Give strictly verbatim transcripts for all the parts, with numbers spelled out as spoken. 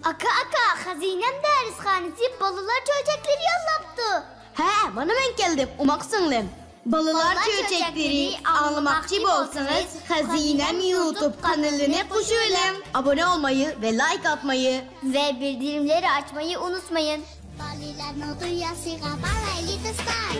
ئاكا، ئاكا، خەزىنەم دەرسخانىسى بالىلار چۆچەكلىرى يوللاپتۇ. ھە، مانا مەن كەلدىم، ئوماق سىڭلىم. بالىلار چۆچەكلىرى ئاڭلىماقچى بولسىڭىز، خەزىنەم يۇتۇب قانىلىنى قوشۇۋېلىڭ. ئابۇنە بولمايى ۋە لايك ئاتمايى ۋە بىلدۈرۈملەرنى ئاچمايى ئۇنتۇمايسىز. بالىلارنىڭ دۇنياسىغا بارايلى دوستلار.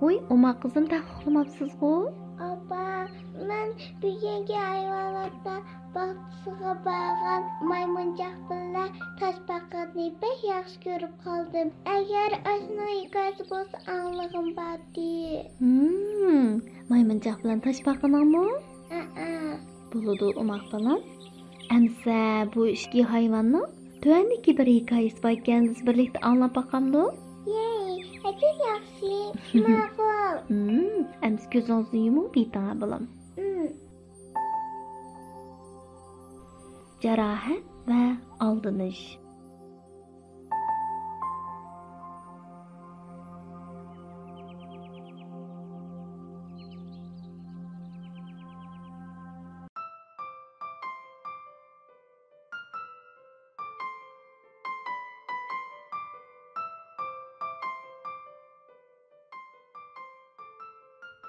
ۋوي، ئوماق قىزىم، تېخى ئۇخلىماپسىزغۇ؟ ئاپا، مەن بۈگۈنكى ھايۋاناتلار باغچىسىغا بارغان مايمۇنچاق بىلەن تاشپاقىنى بەك ياخشى كۆرۈپ قالدىم. ئەگەر ئاشۇنىڭ ھېكايىسى بولسا ئاڭلىغۇم باردى. ھىم، مايمۇنچاق بىلەن تاشپاقىنىڭمۇ؟ ئەئە. بولىدۇ، ئوماق بالام. ئەمسە بۇ ئىككى ھايۋاننىڭ تۆۋەندىكى بىر ھېكايىسى باركەن، بىز بىرلىكتە ئاڭلاپ باقامدۇ؟ يەي، ئەجەب ياخشى. ماقۇل. ھىم، ئەمسە كۆزىڭىزنى يۇمۇڭ، بېيىتىڭ ھە، بالام. ھىم. جاراھەت ۋە ئالدىنىش.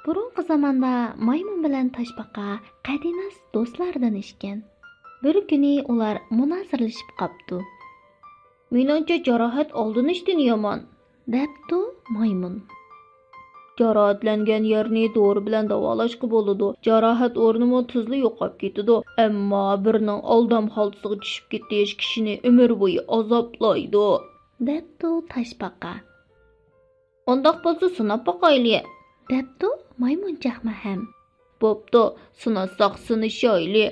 بۇرۇنقى زاماندا مايمۇن بىلەن تاشپاقا قەدىناس دوستلاردىن ئىكەن. بىر كۈنى ئۇلار مۇنازىرىلىشىپ قاپتۇ. مېنىڭچە، جاراھەت ئالدىنىشتىن يامان، دەپتۇ مايمۇن. جاراھەتلەنگەن يەرنى دورا بىلەن داۋالاشقا بولىدۇ. جاراھەت ئورنىمۇ تېزلا يوقاپ كېتىدۇ. ئەمما بىرىنىڭ ئالدام خالتىسىغا چۈشۈپ كېتىش كىشىنى ئۆمۈر بويى ئازابلايدۇ، دەپتۇ تاشپاقا. ئۇنداق بولسا، سىناپ باقايلى، دەپتۇ مايمۇنچاقمۇ ھەم. بوپتۇ، سىناتساق سىنىشايلى.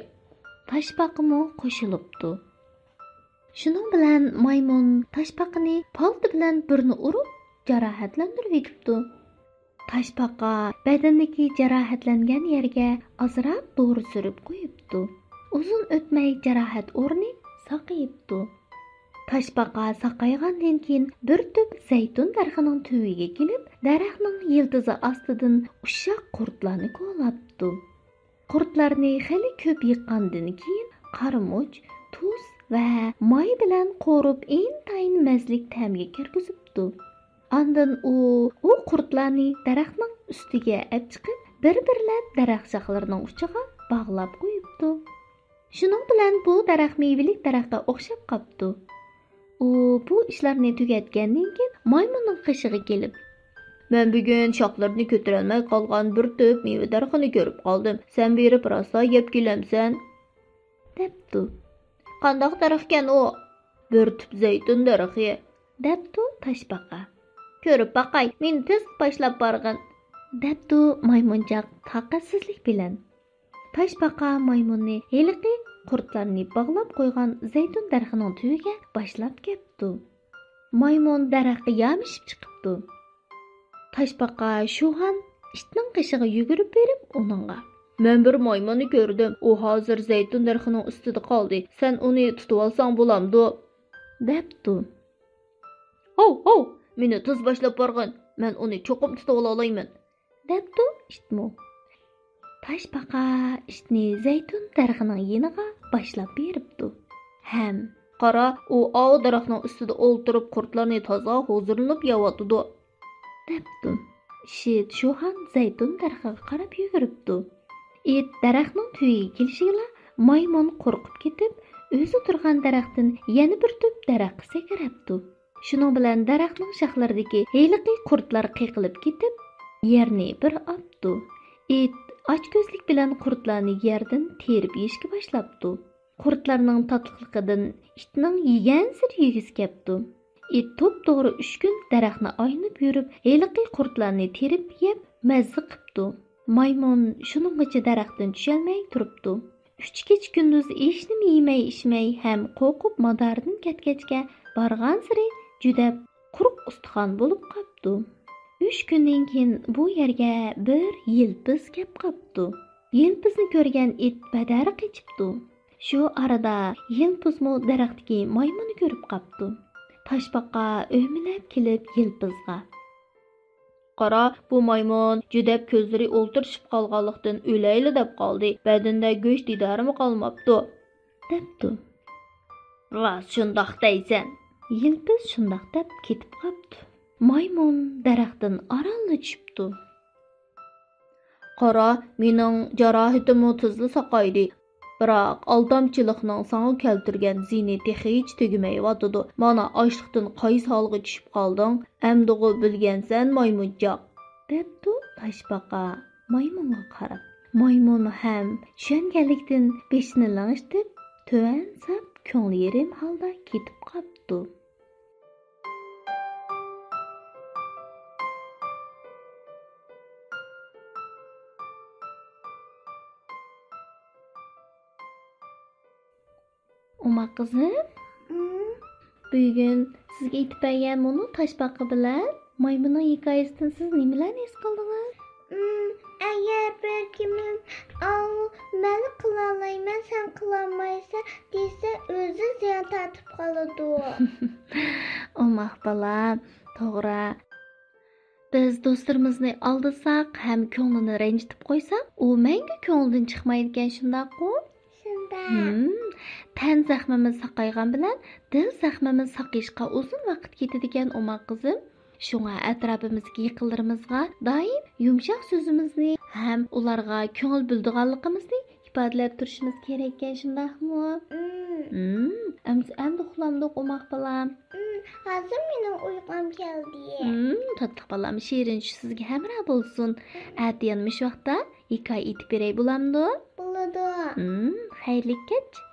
تاشپاقىمۇ قوشۇلۇپتۇ. شۇنىڭ بىلەن مايمۇن تاشپاقىنى پالتا بىلەن بىرنى ئۇرۇپ، جاراھەتلەندۈرۈۋېتىپتۇ. تاشپاقا بەدىنىدىكى جاراھەتلەنگەن يەرگە ئازراق دورا سۈرۈپ قويۇپتۇ. ئۇزۇن ئۆتمەي جاراھەت ئورنى ساقىيىپتۇ. تاشپاقا ساقايغاندىن كېيىن، بىر تۈپ زەيتۇن دەرىخىنىڭ تۈۋىگە كېلىپ، دەرەخنىڭ يىلتىزى ئاستىدىن ئۇششاق قۇرتلارنى كولاپتۇ. قۇرتلارنى خېلى كۆپ يىغقاندىن كېيىن، قارىمۇچ، تۇز ۋە ماي بىلەن قورۇپ، ئىنتايىن مەززىلىك تەمگە كىرگۈزۈپتۇ. ئاندىن ئۇ، ئۇ قۇرتلارنى دەرەخنىڭ ئۈستىگە ئەپ چىقىپ، بىر-بىرلەپ دەرەخ شاخلىرىنىڭ ئۇچىغا باغلاپ قويۇپتۇ. شۇنىڭ بىلەن بۇ دەرەخ مېۋىلىك دەرەخكە ئوخشاپ قاپتۇ. ئۇ بۇ ئىشلارنى تۈگەتكەندىن كېيىن، مايمۇننىڭ قېشىغا كېلىپ، مەن بۈگۈن شاخلىرىنى كۆتۈرەلمەي قالغان بىر تۈپ مېۋە دەرىخىنى كۆرۈپ قالدىم. سەن بېرىپ راسا يەپ كېلەمسەن؟ دەپتۇ. قانداق دەرەخكەن ئۇ؟ بىر تۈپ زەيتۇن دەرىخى، دەپتۇ تاشپاقا. كۆرۈپ باقاي، مېنى تېز باشلاپ بارغىن، دەپتۇ مايمۇنچاق تاقەتسىزلىك بىلەن. تاشپاقا مايمۇننى ھېلىقى قۇرتلارنى باغلاپ قويغان زەيتۇن دەرىخىنىڭ تۈۋىگە باشلاپ كەپتۇ. مايمۇن دەرەخكە يامىشىپ چىقىپتۇ. تاشپاقا شۇھان ئىتنىڭ قېشىغا يۈگۈرۈپ بېرىپ ئۇنىڭغا، مەن بىر مايمۇننى كۆردۈم، ئۇ ھازىر زەيتۇن دەرىخىنىڭ ئۈستىدە قالدى، سەن ئۇنى تۇتۇۋالساڭ بولامدۇ؟ دەپتۇ. ھاۋ، ھاۋ، مېنى تېز باشلاپ بارغىن، مەن ئۇنى چوقۇم تۇتۇۋالالايمەن، دەپتۇ ئىتمۇ. تاشپاقا ئىتنى زەيتۇن دەرىخىنىڭ يېنىغا باشلاپ بېرىپتۇ ھەم، قارا، ئۇ ئاۋۇ دەرەخنىڭ ئۈستىدە ئولتۇرۇپ قۇرتلارنى تازا ھۇزۇرلىنىپ يەۋاتىدۇ، دەپتۇ. ئىت شۇھان زەيتۇن دەرىخىگە قاراپ يۈگۈرۈپتۇ. ئىت دەرەخنىڭ تۈۋىگە كېلىشىگىلا مايمۇن قورقۇپ كېتىپ، ئۆزى تۇرغان دەرەختىن يەنە بىر تۈپ دەرەخكە سەكرەپتۇ. شۇنىڭ بىلەن دەرەخنىڭ شاخلىرىدىكى ھېلىقى قۇرتلار قېقىلىپ كېتىپ، يەرنى بىر ئاپتۇ. ئىت ئاچكۆزلۈك بىلەن قۇرتلارنى يەردىن تېرىپ يېيىشكە باشلاپتۇ. قۇرتلارنىڭ تاتلىقلىقىدىن ئىتنىڭ يېگەنسېرى يېگۈسى كەپتۇ. ئىت توپتوغرا ئۈچ كۈن دەرەخنى ئايلىنىپ يۈرۈپ، ھېلىقى قۇرتلارنى تېرىپ يەپ مەززە قىپتۇ. مايمۇن شۇنىڭغىچە دەرەختىن چۈشەلمەي تۇرۇپتۇ. ئۈچ كېچە-كۈندۈز ھېچنېمە يېمەي-ئىچمەي ھەم قورقۇپ مادارىدىن كەتكەچكە، بارغانسېرى جۈدەپ، قۇرۇق ئۇستىخان بولۇپ قاپتۇ. ئۈچ كۈندىن كېيىن بۇ يەرگە بىر يىلپىز كەپ قاپتۇ. يىلپىزنى كۆرگەن ئىت بەدەر قېچىپتۇ. شۇ ئارىدا يىلپىزمۇ دەرەختىكى مايمۇننى كۆرۈپ قاپتۇ. تاشپاقا ئۆمىلەپ كېلىپ يىلپىزغا: «قارا، بۇ مايمۇن جۈدەپ كۆزلىرى ئولتۇرۇشۇپ قالغانلىقتىن ئۆلەيلا دەپ قالدى، بەدىنىدە گۆش دىدارىمۇ قالماپتۇ» دەپتۇ. «راست شۇنداق دەيسەن.» يىلپىز شۇنداق دەپ كېتىپ قاپتۇ. مايمۇن دەرەختىن ئارانلا چۈشۈپتۇ. «قارا، مېنىڭ جاراھىتىممۇ تېزلا ساقايدى. بىراق، ئالدامچىلىقنىڭ ساڭا كەلتۈرگەن زىيىنى تېخىچە تۈگىمەيۋاتىدۇ. مانا، ئاچلىقتىن قايسى ھالغا چۈشۈپ قالدىڭ؟ ئەمدىغۇ بىلگەنسەن، مايمۇنچاق» دەپتۇ تاشپاقا مايمۇنغا قاراپ. مايمۇن ھەم چۈشەنگەنلىكتىن بېشىنى لىڭشىتىپ، تۆۋەن ساپ كۆڭلى يېرىم ھالدا كېتىپ قاپتۇ. ئوماق قىزىم، بۈگۈن سىزگە ئېيتىپ بەرگەن مۇنۇ تاشپاقا بىلەن مايمۇننىڭ ھېكايىسىدىن سىز نېمىلەرنى ھېس قىلدىڭىز؟ ئەگەر بىر كىمىم، «ئاۋۇ، مەنلا قىلالايمەن، سەن قىلالمايسەن» دېسە، ئۆزى زىيان تارتىپ قالىدۇ. ئوماق بالام، توغرا. بىز دوستلىرىمىزنى ئالدىساق ھەم كۆڭلىنى رەنجىتىپ قويساق، ئۇ مەڭگۈ كۆڭلىدىن چىقمايدىكەن، شۇنداققۇ؟ شۇنداق. ھىم، تەن زەخمىمىز ساقايغان بىلەن دىل زەخمىمىز ساقىيىشقا ئۇزۇن ۋاقىت كېتىدىكەن، ئوماق قىزىم. شۇڭا ئەتراپىمىزدىكى يېقىنلىرىمىزغا دائىم يۇمشاق سۆزىمىزنى ھەم ئۇلارغا كۆڭۈل بۆلىدىغانلىقىمىزنى ئىپادىلەپ تۇرۇشىمىز كېرەككەن، شۇنداقمۇ؟ مم. مم، ئەمدى، ئەمدى ئۇخلامدۇق، ئوماق بالام. مم، ھازىر مېنىڭ ئۇيقۇم كەلدى. مم، تاتلىق بالام، شېرىن چۈش سىزگە ھەمراھ بولسۇن. ئەتە يەنە مۇشۇ ۋاقىتتا ھېكايە ئېيتىپ بېرەي، بولامدۇ؟ بولىدۇ. مم، خەيرلىك كەچ.